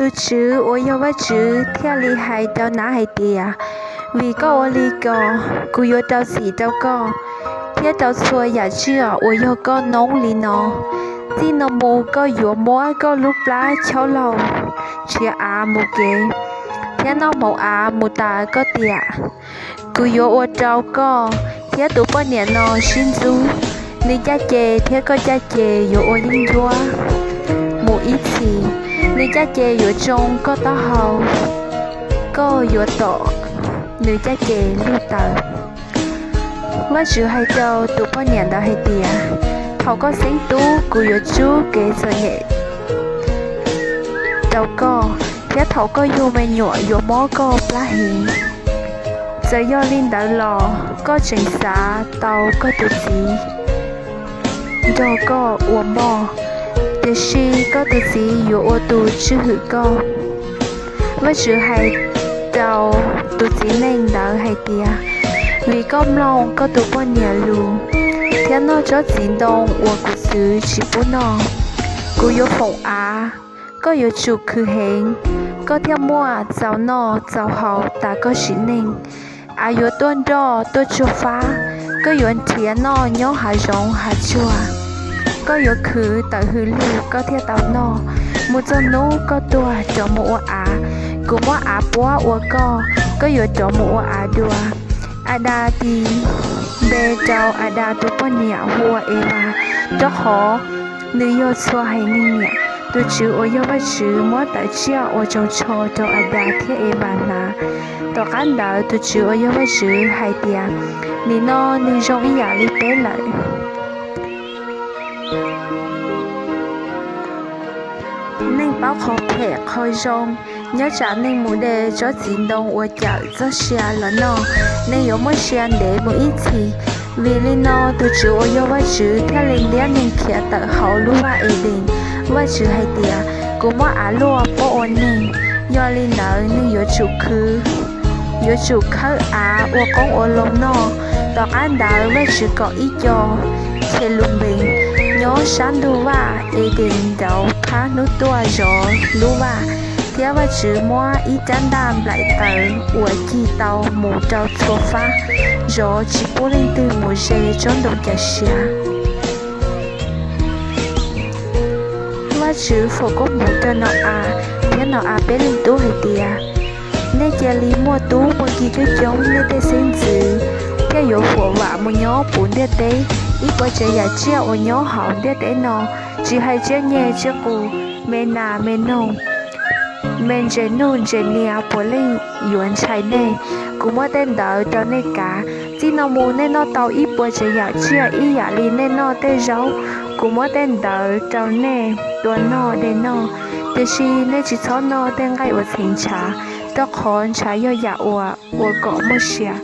Tus TSWV uas yog Vajtswv thiaj li hais rau Nav hais tias, vim koj ua li ko, kuv yuav rau txim rau koj thiab rau txhua yam tsiaj uas yog koj noob li no. Txij no mus koj yuav muab koj lub plab chaub laug nrhiav av mus kev, thiab noj hmoov av mus tas koj tiam. Kuv yuav ua rau koj thiab tus poj niam no sib ntxub. Nws caj ces thiab koj caj ces yuav ua yeeb ncuab mus ib txhis. Nws caj ces yuav tsoo koj taub hau, koj yuav tom nws caj ces lug taws. Vajtswv hais rau tus poj niam ntawd hais tias, thaum koj xeeb tub kuv yuav tsub kev txom nyem rau koj, thiab thaum koj yug me nyuam yuav mob koj plab heev. Txawm yog li ntawd los koj tseem xav tau koj tus txiv nrog koj ua moj, tiam sis koj tus txiv yuav ua tus tswj hwm koj. Vajtswv hais rau tus txiv neej ntawd hais tias, vim koj mloog koj tus poj niam lus thiab noj tsob txiv ntoo uas kuv txwv tsis pub noj, kuv yuav foom av, koj yuav tsum khwv heev, koj thiaj muaj txaus noj txaus haus tas koj sim neej. Av yuav tuaj nroj tuaj tsuag fab, koj yuav nrhiav noj nyob hav zoov hav tsuag. Koj yuav khwv tawm hws lug koj thiaj tau noj, mus txog hnub koj tuag rov mus ua av. Kuv muab av puab ua koj, koj yuav rov mus ua av dua. Adas tis npe rau Adas tus poj niam hu ua Evas, rau qhov nws yog txhua haiv neeg niam. Tus TSWV uas yog Vajtswv muab tawm tsiaj uas tsaus tsho rau Adas thiab Evas hnav. Tom qab ntawd tus TSWV uas yog Vajtswv hais tias, nim no neeg zoo ib yam li peb lawm. Neeg paub qhov phem qhov zoo. Nyob tsam neeg mus de tsob txiv ntoo uas cawm txoj sia los noj, neeg yuav muaj sia ntev mus ib txhis. Vim li no tus TSWV uas yog Vajtswv thiaj li ntiab neeg khiav tawm hauv lub vaj Edees. Vajtswv hais tias, kuv muab av luaj pub ua neeg, yog li ntawd neeg yuav tsum khwv, yuav tsum khawb av ua qoob ua loo noj. Tom qab ntawd Vajtswv kom ib co Khelunpees nyob sab ntug vaj Edees nraud phab hnub tuaj zov lub vaj, thiab Vajtswv muab ib rab ntaj nplaim taws uas cig tau mus rau txhua fab zov tsis pub leej twg mus ze tsob ntoo cawm siav. Vajtswv foom koob hmoov rau Nau-as thiab Nau-as peb leeg tub hais tias, nej cia li muaj tub muaj ki coob coob, nej tej xeeb ntxwv thiaj yuav huam vam mus nyob puv ntiaj teb. Ib puas tsav yam tsiaj uas nyob hauv ntiaj teb no, tsis hais tsiaj nyeg tsiaj qus, me nas me noog, me ntses nuj ntses nias puav leej yuav ntshai nej. Kuv muab tej ntawd rau nej kav. Txij no mus nej noj tau ib puas tsav yam tsiaj ib yam li nej noj tej zaub. Kuv muab tej ntawd rau nej tua noj de noj, tiam sis nej tsis txhob noj tej nqaij uas txheem ntshav, rau qhov ntshav yog yam uas ua kom muaj sia.